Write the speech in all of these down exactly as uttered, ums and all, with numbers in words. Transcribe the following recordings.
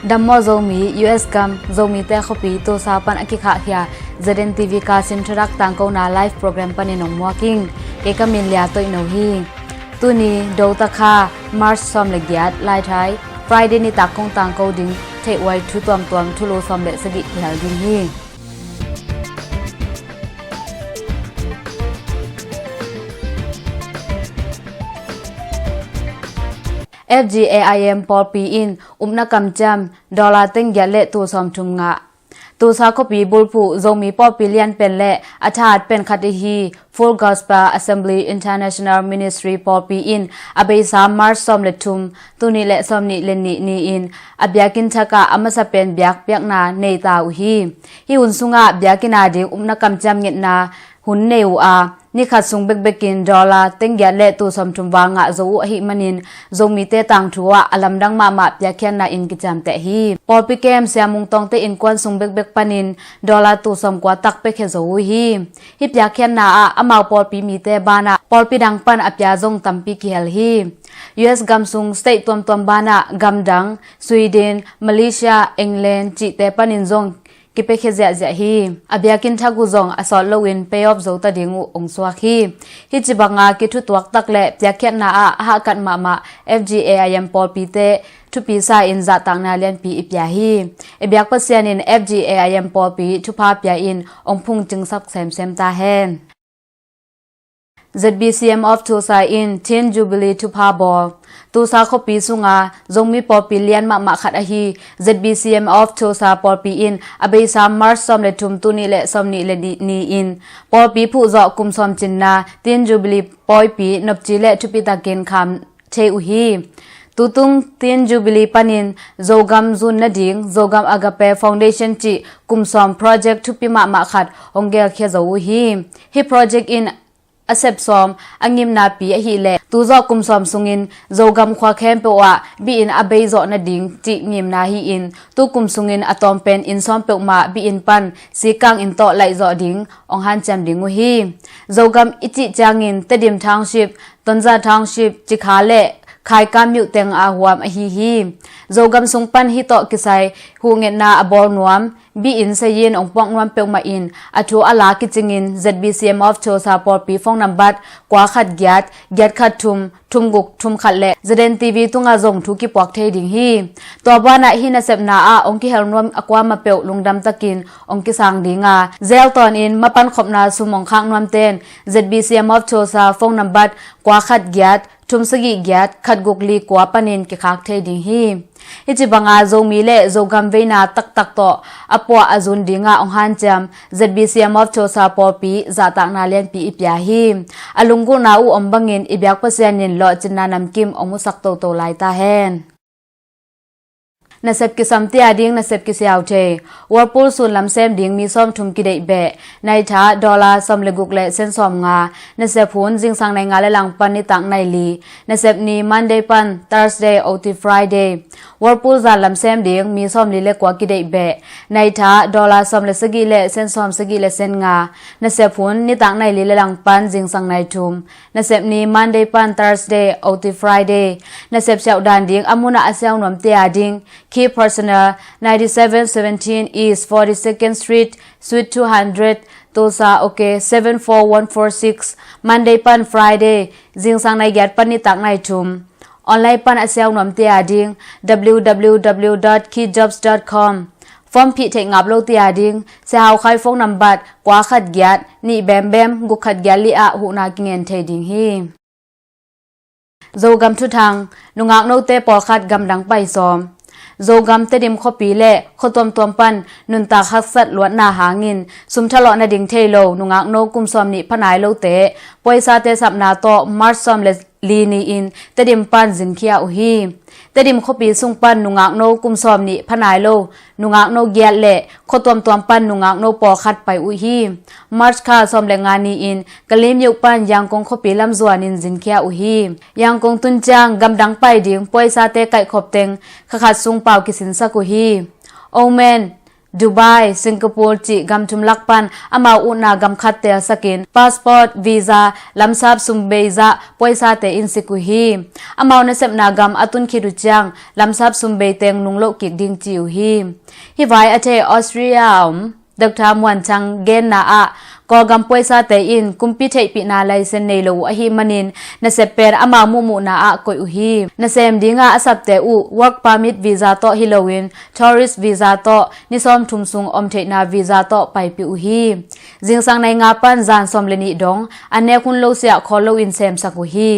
Dam maw Zomi, U S gam, Zomite khuapi Tulsa pan a kikhahkhia Z N T V Kasim thudak tangkona live program panin hong muak ing. Kei ka min Lia Toih No hi. Tuni Dotakha, March sawm le giat, Laithai, Friday nitak kong tangko ding theih uai thu tuamtuam thulu sawm le sagih kihel ding hi. F G A I M pawlpi in upna kamciam dollar teng giat le tul sawmthum ngah. Tulsa khuapi bulphuh Zomi pawlpi lian pen le a thahat pen khat ihi Full Gospel Assembly International Ministry pawlpi in a beisa March sawm le thum, tul nih le sawm nih le nih ni-in a biakinn thakah a masa pen biakpiakna nei ta uh hi. Hih hun sungah biakinn a ding upna kamciam ngetna hun nei uh a, ni khat sung bekbekin dollar teng giat le tul sawmthum val ngah zo uh ahih manin Zomite tangthu ah a lamdang mahmah piakkhiatna in kiciamteh hi. Pawlpi kem Sia Mung Tawngte innkuan sung bekbek panin dollar tul sawmkua tak piakhia zo uh hi. Hih piakkhiatna ah amau pawlpi mite banah pawlpi dang pan a pia zong tampi kihel hi. U S gam sung state tuamtuam banah gamdang, Sweden, Malaysia, England cihte panin zong kipiakhia ziahziah hi. A biakinn thak uh zong a sawt loin pay off zo ta ding uh hong suak hi. Hih ci banga kithutuak tak le piakkhiatna ah a hahkat mahmah F G A I M pawlpite thupi sa-in zahtakna lianpi i pia hi. I biak Pasian in F G A I M pawlpi thupha pia in hong phungcingsak semsem ta hen. Z B C M of Tulsa in Teen Jubilee thupha bawl. Tulsa khuapi sunga Zomi pawlpi lian mahmah khat ahi Z B C M of Tulsa pawlpi in a beisa March sawm le thum, tul nih le sawm nih le nih ni-in pawlpi phuhzawh kum sawm cinna Teen Jubilee pawipi nopci le thupi takin kham thei uh hi. Tutung Teen Jubilee panin Zogam zun nading Zogam Agape Foundation cih kum sawm project thupi mahmah khat hong gelkhia zo uh hi. Hih project in a sep sawm a ngimnapi ahihleh tuzawh kum sawm sungin Zogam khua khempeuh ah bihin a beizawh nading cih ngimna hi-in, tu kum sungin a tawmpen inn sawm peuhmah bihin pan sikang inn tawh laihzawh ding hong hanciam ding uh hi. Zogam i cih ciangin Tedim Township, Tonzang Township, Cikha le Khaika myuh teng a huam ahi hi. Zogam sung pan hih tawh kisai huhngetna a bawl nuam, bihin sayin hong puak nuam peuhmah in a thu a la kicingin Z B C M of Tulsa pawlpi phone nambat kua khat giat, giat khat thum, thum guk, thum khat le Z N T V tungah zong thu kipuak thei ding hi. Tua banah hih nasepna ah hong kihel nuam a kuamah peuh lungdam takin hong kisang ding a, zel tawnin mapan khopna sum hong khak nuamten Z B C M of Tulsa phone nambat kua khat giat, thum sagih giat, khat guk li kua panin kikhak thei ding hi. Hih ci banga Zomi le Zogam veina taktak tawh a puah a zun dingah hong hanciam Z B C M of Tulsa pawlpi zahtakna lianpi i pia hi. A lunggulhna uh om bangin i biak Pasian in lawhcinna namkim hong musak toto lai ta hen. Nasep kisam tia ding nasep kisiau thei. Whirlpool sun lam sem ding mi sawmthum kideih beh. Naitha dollar sawm le guk le sen sawm nga. Nasep hun zingsang nai nga le langpan nitak nai li. Nasep ni Monday pan Thursday oti Friday. Whirlpool zan lam sem ding mi sawm li le kua kideih beh. Naitha dollar sawm le sagih le sen sawm sagih le sen nga. Nasep hun nitak nai li le langpan zingsang nai thum. Nasep ni Monday pan Thursday oti Friday. Nasep siauh dan ding a munah a siau nuam tia ding. Key personnel, ninety-seven seventeen East forty-second Street, Suite two hundred, Tulsa, OK seven four one four six. Monday pan Friday zingsang nai giat pan nitak nai thum. Online pan a siau nuam tia ding W W W dot key jobs dot com. Form phih theih ngap lo tia ding Sia Hau Khai phone nambat kua khat giat, nih bembem, guk khat giat li ah huhna kingen thei ding hi. Zogam thuthang, nungak note pawlkhat gamdang pai sawm. Zogam Tedim khuapi le khua tuamtuam pan nuntak haksat luatna hangin sum thalawh nading thei lo nungak no kum sawm nih phanai lote poisate sapna tawh March sawm le li ni-in Tedim pan zinkhia uh hi. Tedim khuapi sung pan nungak no kum sawm nih phanai lo nungak no giat le khua tuamtuam pan nungak no pawlkhat pai uh hi. March kha sawm le nga ni-in Kalim yuh pan Yangon khuapi lam zuanin zinkhia uh hi. Yangon tun ciang gamdang pai ding poisate kaihkhop teng kha khat sung pau kisinsak uh hi. Omen Dubai, Singapore cih gam thum lak pan amau utna gam khat teelsakin passport, visa, lamsap sum bei zah poisate in sik uh hi. Amau nasepna gam a tun khit uh ciang lamsap sum bei teng nung loh kik ding ci uh hi. Hih vai a thei Australia a om Doctor Muan Chang genna ah Kawlgam poisate in kumpi theihpihna laisen nei lo uh ahih manin nasep pen amau muhmuhna ah koih uh hi. Nasem dinga a sapte uh work permit visa tawh hi loin tourist visa tawh ni sawmthum sung om theihna visa tawh paipih uh hi. Zingsang nai nga pan zan sawm le nih dong an nek hun lo siah khawl loin semsak uh hi.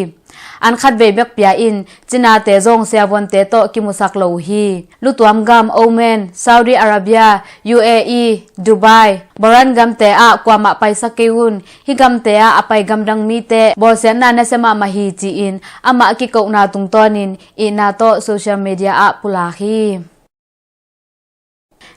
An khatvei bek pia in cinate zong siavonte tawh kimusak lo uh hi. Lutuam gam Oman, Saudi Arabia, U A E, Dubai, Bahrain gamte ah kuamah paisak kei un. Hih gamte ah a pai gamdang mite bawlsiatna nasia mahmah hi ci-in amah kikohna tungtawnin ihna tawh social media ah pulak hi.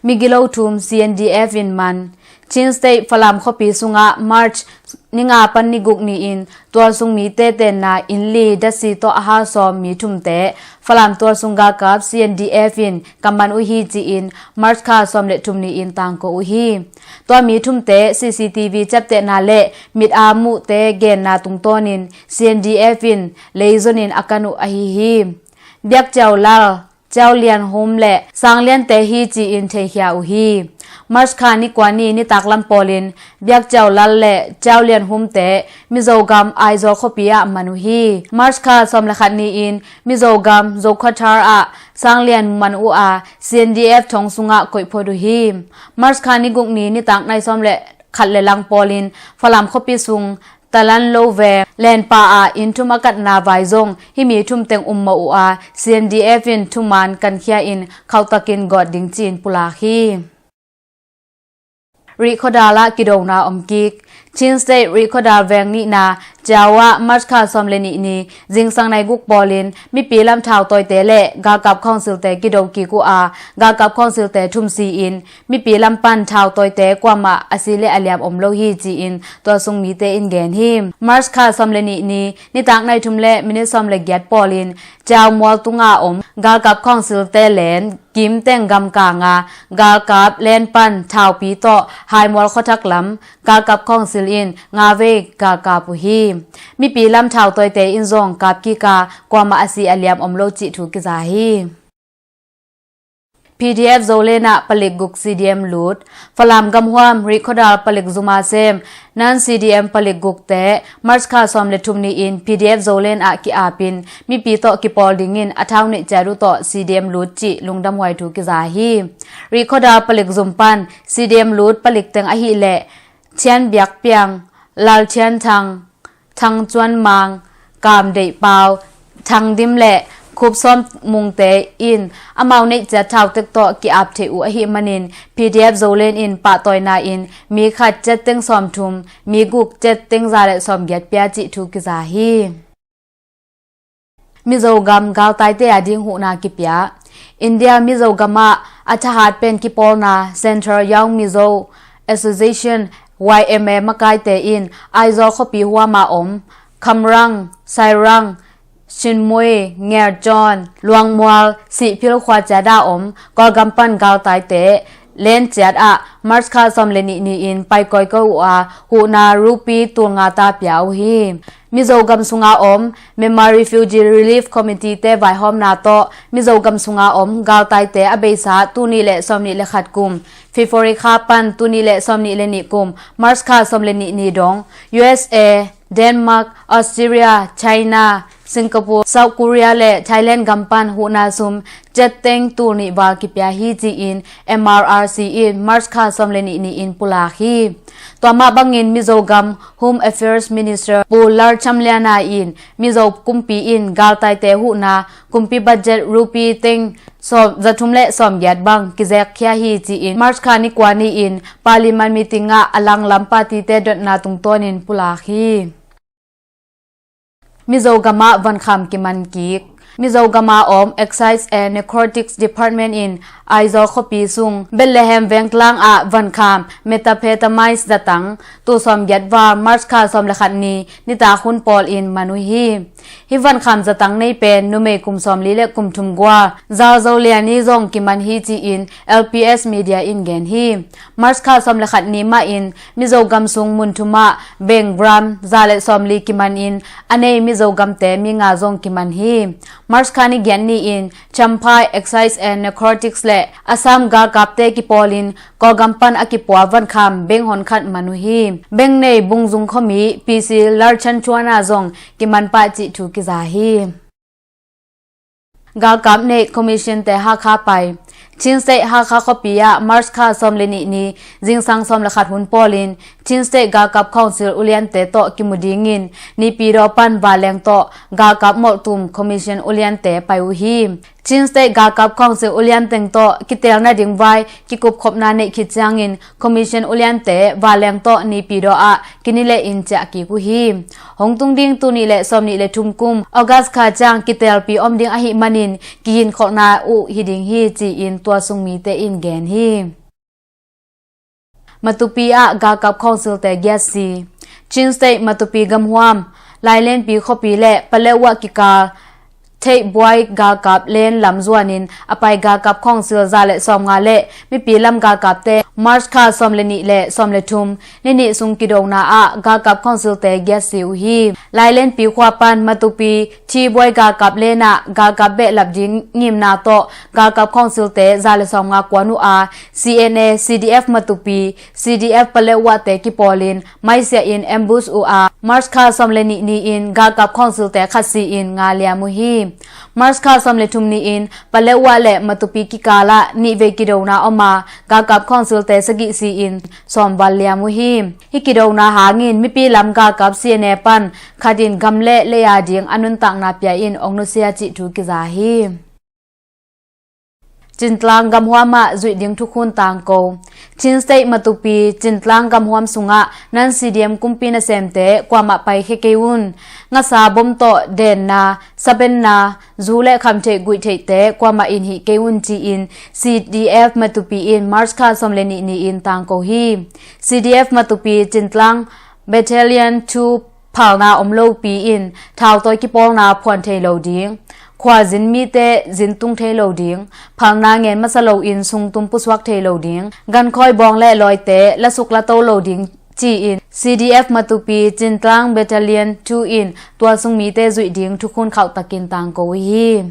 Migilo thum C N D F in man. Chin State Falam khuapi sungah March ni nga pan ni guk ni-in tualsung mite tenna inn li dasi tawh a hal sawm mi thumte Falam tualsung galkap C N D F in ka man uh hi ci-in March kha sawm le thum ni-in tangko uh hi. Tua mi thumte C C T V ciaptehna le mit a muhte genna tungtawnin C N D F in leizonin a kan uh ahi hi. Biak Ciau Lal, Ciau Lian Hum le Sang Liante hi ci-in theikhia uh hi. March kha ni kua ni nitak lam pawlin Biak Ciau Lal le Ciau Lian Humte Mizo gam Aizawl khuapi ah man uh hi. March kha sawm le khat ni-in Mizo gam Zokhawthar ah Sang Lian man uh a C N D F thong sungah koih phot uh hi. March kha ni guk ni nitak nai sawm le khat le lang pawlin Falam khuapi sung Talan lo ve lenpa ah inn thum a katna vai zong hih mi thum teng um mawh uh a C N D F in thuman kankhia in khauhtakin gawt ding ci-in pulak hi. Rihkhawdal ah kidona om kik. Chin State Rihkhawdal veng nihna Ciau ah March kha sawm le nih ni zingsang nai guk pawlin mipi lam thautawite le galkap khawngsilte kido kik uh a galkap khawngsilte thum si-in mipi lam pan thautawite kuamah a si le a liam om lo hi ci-in tualsung mite in gen hi. March kha sawm le nih ni nitak nai thum le minit sawm le giat pawlin Ciau mual tunga om galkap khawngsilte len kim teng gamkanga galkap len pan thaupi tawh Haimual khuathak lam galkap khawngsil in nga vei galkap uh hi. Mipi lam thautawite in zong kap kik a kuamah a si a liam om lo cih thu kiza hi. P D F Zoland ah palik guk C D M lut. Falam gamhuam Rihkhawdal palik zuma sem nan C D M palik gukte March kha sawm le thum ni-in P D F Zoland ah ki-apin mipi tawh kipawl dingin a thau neih ciat uh tawh C D M lut cih lungdamhuai thu kiza hi. Rihkhawdal palik zum pan C D M lut palik teng ahih leh Thian Biak Piang, Lal Thian Thang, Thang Cuan Mang, Kam Deih Pau, Thang Dim le Khup Sawm Mungte in amau neih ciat thau tek tawh ki-ap theih uh ahih manin P D F Zoland in pahtawina in mi khat ciat teng sawmthum, mi guk ciat teng za le sawmgiat pia cih thu kiza hi. Mizo gam galtaite a ding huhna kipia. India Mizo gam ah a thahat pen kipawlna Central Young Mizo Association, Y M A, makaite in Aizawl khuapi huama om Khamrang, Sairang, Chinmui, Ngerchon, Luangmual, Sihphil khua ciat a om Kawlgam pan galtaite len ciat ah March kha sawm le nih ni-in pai kawikawi uh a huhna rupee tul nga ta pia uh hi. Mizo gam sunga om Myanmar Refugee Relief Committee te vaihawmna tawh Mizo gam sunga om galtaite a beisa tul nih le sawm nih le khat kum February kha pan tul nih le sawm nih le nih kum March kha sawm le nih ni dong U S A, Denmark, Australia, China, Singapore, South Korea le Thailand gam pan huhna sum ciat teng tul nih val kipia hi ci-in M R R C in March kha sawm le nih ni-in pulak hi. Tua mah bangin Mizo gam Home Affairs Minister Pu Lalchamliana in Mizo kumpi in galtaite huhna kumpi budget rupee teng sawm, za thum le sawmgiat bang kizekkhia hi ci-in March kha ni kua ni-in Parliament meeting ah a langlam partyte dotna tungtawnin pulak hi. Mizo gam ah vankham kiman kik. Mizo gam a om Excise and Narcotics Department in Aizawl khuapi sung Bethlehem vengtlang ah vankham methamphetamine zatang tul sawmgiat val March kha sawm le khat ni nitak hun pawlin man uh hi. Hih vankham zatang nei pen numei kum sawmli le kum thum gual Zal Zo Lian i zong kiman hi ci-in L P S Media in gen hi. March kha sawm le khat ni mahin Mizo gam sung mun thum ah beng gram za le sawmli kiman in a nei Mizo gamte mi nga zong kiman hi. March kha ni giat ni-in Champhai Excise and Narcotics le Assam galkapte kipawlin Kawlgam pan a kipuak vankham beng honkhat man uh hi. Beng nei Bungzung khuami P C Lalchanchuana zong kiman pah cih thu kiza hi. Galkap neih commission te Hakha pai. Chin State Hakha khuapi ah March kha sawm le nih ni zingsang sawm le khat hun pawlin Chin State Galkap Council uliante tawh kimu dingin Naypyidaw pan vanleng tawh galkap molhtum commission uliante pai uh hi. Chin State Galkap Council ulian teng tawh kiteel nading vai kikupkhopna neih khit ciangin commission uliante vanleng tawh Naypyidaw ah kinilehin ciah kik uh hi. Hong tung ding tul nih le sawm nih le thum kum August kha ciang kiteelpi om ding ahih manin kihinkholhna uh hi ding hi ci-in tualsung mite in gen hi. Matupi ah galkap council te giatsi. Chin State Matupi gamhuam Lailenpi khuapi le Paletwa kikal Theihbuai galkap len lam zuanin a pai galkap council za le sawmnga le mipi lam galkapte March kha sawm le nih le sawm le thum ni nih sung kidona ah galkap council te giatsi uh hi. Lailenpi khua pan Matupi Theihbuai galkap len ah galkap behlap ding ngimna tawh galkap council te za le sawmnga kuan uh a, C N A, C D F Matupi, C D F Paletwa te kipawlin maisiah in ambush uh a, March kha sawm le nih ni-in galkap council te khatsi-in nga liam uh hi. March kha sawm le thum ni-in Paletwa le Matupi kikal ah nihvei kidona om a, galkap council te sagih si-in sawm val liam uh hi. Hih kidona hangin mipi lam galkap C N A pan khat in gam le lei-a ding a nuntakna pia in ong nusia cih thu kiza hi. Cintlang gamhuam ah zuih ding thukhun tangko. Chin State Matupi Cintlang gamhuam sungah nan C D M kumpi nasemte kuamah paikhia kei un. Ngasa bom tawh denna, sabenna, zu le khamtheih guihtheihte kuamah in hih kei un ci-in C D F Matupi in March kha sawm le nih ni-in tangko hi. C D F Matupi Cintlang Battalion two phalna om lopi in thautawi kipawlna phuan thei lo ding, khuazin mite zin tung thei lo ding, phalna ngen masa loin sungtum pusuak thei lo ding, gankhoi bawng le lawite lasuk lato lo ding ci-in C D F Matupi Cintlang Battalion two in tualsung mite zuih ding thukhun khauhtakin tangko uh hi.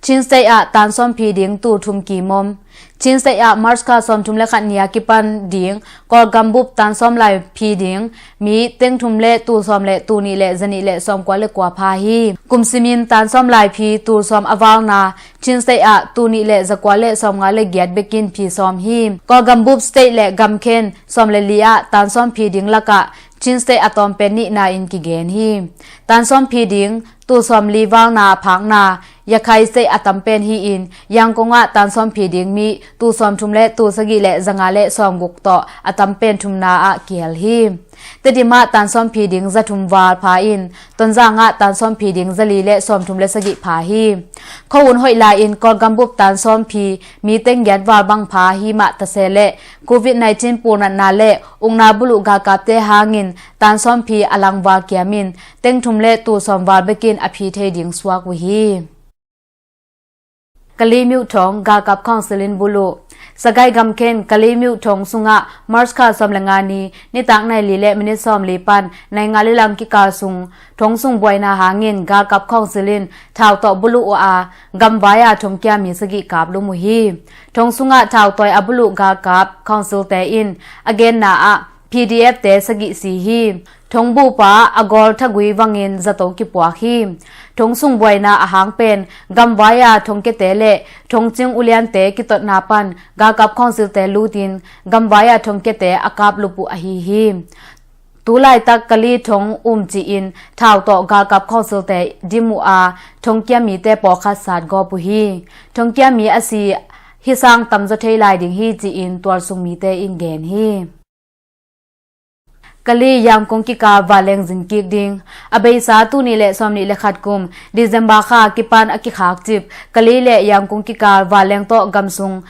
Chin State ah tansawm phi ding tul thum kimom. Chin State ah March kha sawm thum le khat ni-a kipan ding Kawlgam bup tansawm lai phi ding mi teng thum le tul sawm le tul nih le zanih le sawmkua le kua pha hi. Kum simin tansawm lai phi tul sawm a valna Chin State ah tul nih le zakua le sawmnga le giat bekin phi sawm hi. Kawlgam bup state le gamkhen sawm le li ah tansawm phi ding lakah Chin State a tawmpen nihna in kigen hi. Tansawm phi ding tul sawmli valna a phakna Yakhai State a tampen hi-in Yangkong ah tansawm phi ding mi tul sawmthum le tul sagih le zanga le sawmguk tawh a tampen thumna ah kihel hi. Tedim ah tansawm phi ding zathum val pha in Tonzang ah tansawm phi ding zali le sawmthum le sagih pha hi. Khuahun hoih lai-in Kawlgam bup tansawm phi mi teng giat val bang pha hi mah tase le Covid nineteen pulnatna le ukna buluh galkapte hangin tansawm phi a lang val kiamin teng thum le tul sawm val bekin a phi thei ding suak uh hi. Kalay Myo Thawng Galkap Council in buluh. Sagaing gamkhen Kalay Myo Thawng sungah March kha sawm le nga ni nitak nai li le minit sawmli pan nai nga le lang kikal sung thawng sung buaina hangin Galkap Council in thau tawh buluh uh a, gamvai a thongkia mi sagih kap lum uh hi. Thawng sungah thautawi a buluh Galkap Council te in a genna ah P D F te sagih si hi. Thongbupa a gawl thagui vangin zato kipuak hi. Thong sung buaina a hang pen gamvai a thongkiate le thongcing uliante kitotna pan Galkap Council te lutin gamvai a thongkiate a kap lup uh ahi hi. Tu laitak Kalay thong um ci-in thau tawh Galkap Council te dim uh a, thongkia mite pawlkhat satgawp uh hi. Thongkia mi a si hih sang tamzaw thei lai ding hi ci-in tualsung mite in gen hi. Kalay Yangkong kikal vanleng zin kik ding. A beisa tul nih le sawmnih le khat kum December kha kipan a kikhak cip Kalay le Yangkong kikal vanleng tawh gamsung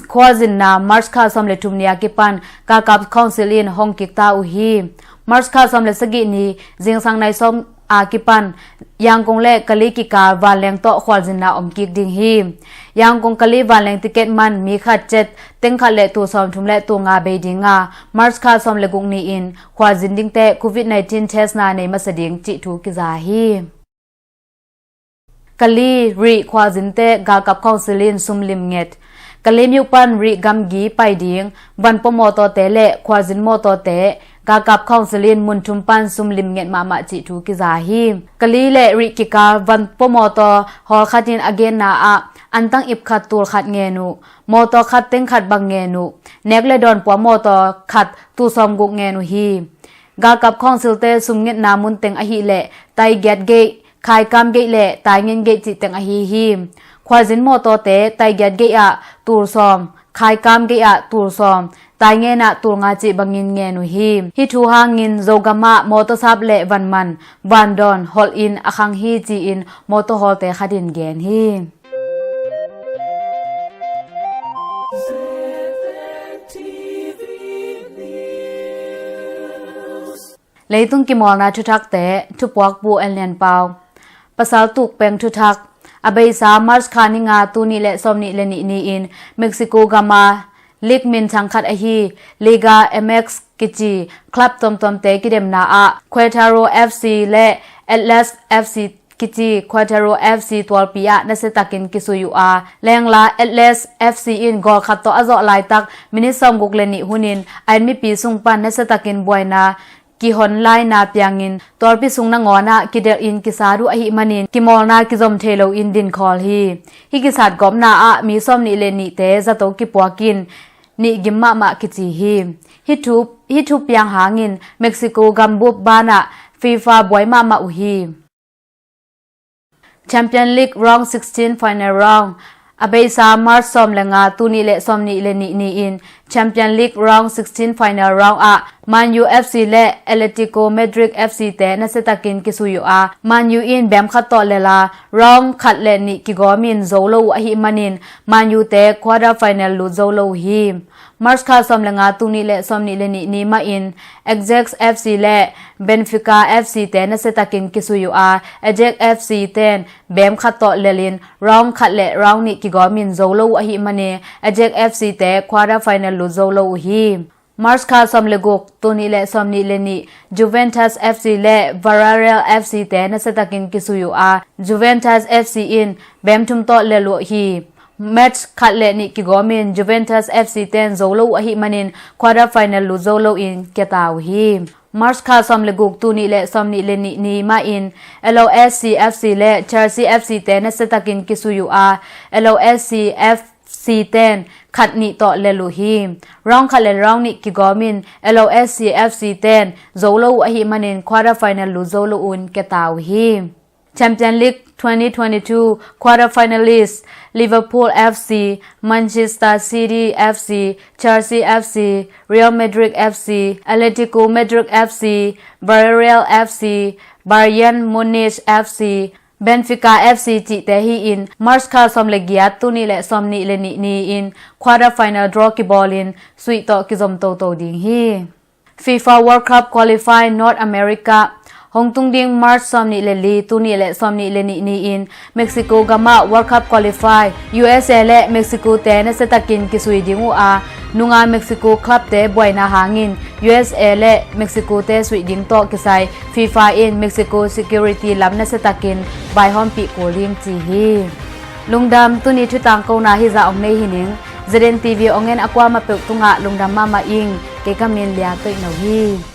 khuazinna March kha sawm le thum ni a kipan Galkap Council in hong kik ta uh hi. March kha sawm le sagih ni zingsang nai sawm a kipan Yangon le Kali kikal vanleng tawh khualzinna om kik ding hi. Yangon Kali vanleng ticket man mi khat cet teng khat le tul sawmthum le tul nga bei ding a, March kha sawm le guk ni-in khualzin dingte covid nineteen test na nei masa ding cih thu kiza hi. Kali Rih khualzinte galkap council in sum limnget. Kali myo pan Rih gamgi pai ding vanpua mawtawte le khualzin mawtawte galkap council in mun thum pan sum limnget mahmah cih thu kiza hi. Kali le Rih kikal vanpua mawtaw hawlkhat in a genna ah antang ip khat tul khat ngen uh, mawtaw khat teng khat bang ngen uh, nek le dawnpua mawtaw khat tul sawmguk ngen uh hi. Galkap councilte sum ngetna mun teng ahih leh taigiat geih, khaikam geih le taingen geih cih teng ahi hi. Khualzin mawtawte taigiat geih ah tul sawm, khaikam geih ah tul sawm, taingen ah tul nga cih bangin ngen uh hi. Hih thu hangin Zogam ah mawtawsap le vanman, vandawn holh in a khang hi ci-in mawtaw hawlte khat in gen hi. Leitung kimawlna thuthakte, thupuakpu Anlian Pau. Pasal tukpeng thuthak. A beisa March kha ni nga tul nih le sawm nih le nih ni-in Mexico gama league minthang khat ahi Liga M X kici club tuamtuamte kidemna ah Querétaro F C le Atlas F C kici Querétaro F C tualpi ah nasiatakin kisui uh a, lengla Atlas F C in goal khat tawh a zawh laitak minit sawmguk le nih hunin a inn mipi sung pan nasiatakin buaina kihon laina piangin tualpi sung nangawn ah kidelh in kisat uh ahih manin kimawlna kizom thei loin dinkhawl hi. Hih kisat gawpna ah mi sawm nih le nihte zato kipuak in nih gim mahmah kici hi. Hih thu, hih thu piang hangin Mexico gambup banah FIFA buai mahmah uh hi. Champion League Round sixteen Final Round. A beisa March sawm le nga tul nih le sawm nih le nih ni-in Champion League Round sixteen Final Round ah Man U F C le Atletico Madrid F C te nasiatakin kisui uh a, Man U in bem khat tawh lel a, round khat le nih kigawmin zo lo uh ahih manin Man U te quarter final lut zo lo uh hi. March kha sawm le nga tul nih le sawm nih le nih ni mahin Ajax F C le Benfica F C te nasiatakin kisui uh a, Ajax F C ten bem khat tawh lelin round khat le round nih kigawmin zo lo uh ahih manin Ajax F C te quarter final lut zo lo uh hi. March kha sawm le guk tul nih le sawm nih le nih Juventus F C le Villarreal F C te nasiatakin kisui uh a, Juventus F C in bem thum tawh lel uh hi. Match khat le nih kigawmin Juventus F C ten zo lo uh ahih manin quarter final lut zo loin kiata uh hi. March kha sawm le guk tul nih le sawm nih le nih ni mahin L O S C F C le Chelsea F C te nasiatakin kisui uh a, L O S C F C ten khat nih tawh lel uh hi. Round khat le round nih kigawmin L O S C F C ten zo lo uh ahih manin quarter final lut zo lo un kiata uh hi. Champion League twenty twenty-two quarter finalists Liverpool F C, Manchester City F C, Chelsea F C, Real Madrid F C, Atletico Madrid F C, Villarreal F C, Bayern Munich F C, Benfica F C cihte hi-in March kha sawm le giat tul nih le sawm nih le nih ni-in quarter final draw kibawlin suih tawh kizom toto ding hi. FIFA World Cup Qualify North America. Hong tung ding March sawm nih le li tul nih le sawm nih le nih ni-in Mexico gamah World Cup Qualify U S A le Mexico te nasiatakin kisui ding uh a, nunga Mexico club te buaina hangin U S A le Mexico te suih ding tawh kisai FIFA in Mexico security lam nasiatakin vaihawmpih kul ding ci hi. Lungdam, tuni thutangkona hizah hong nei hi ning. Z N T V hong en a kuamah peuh tungah lungdam mahmah ing. Kei ka min Lia Toih No hi.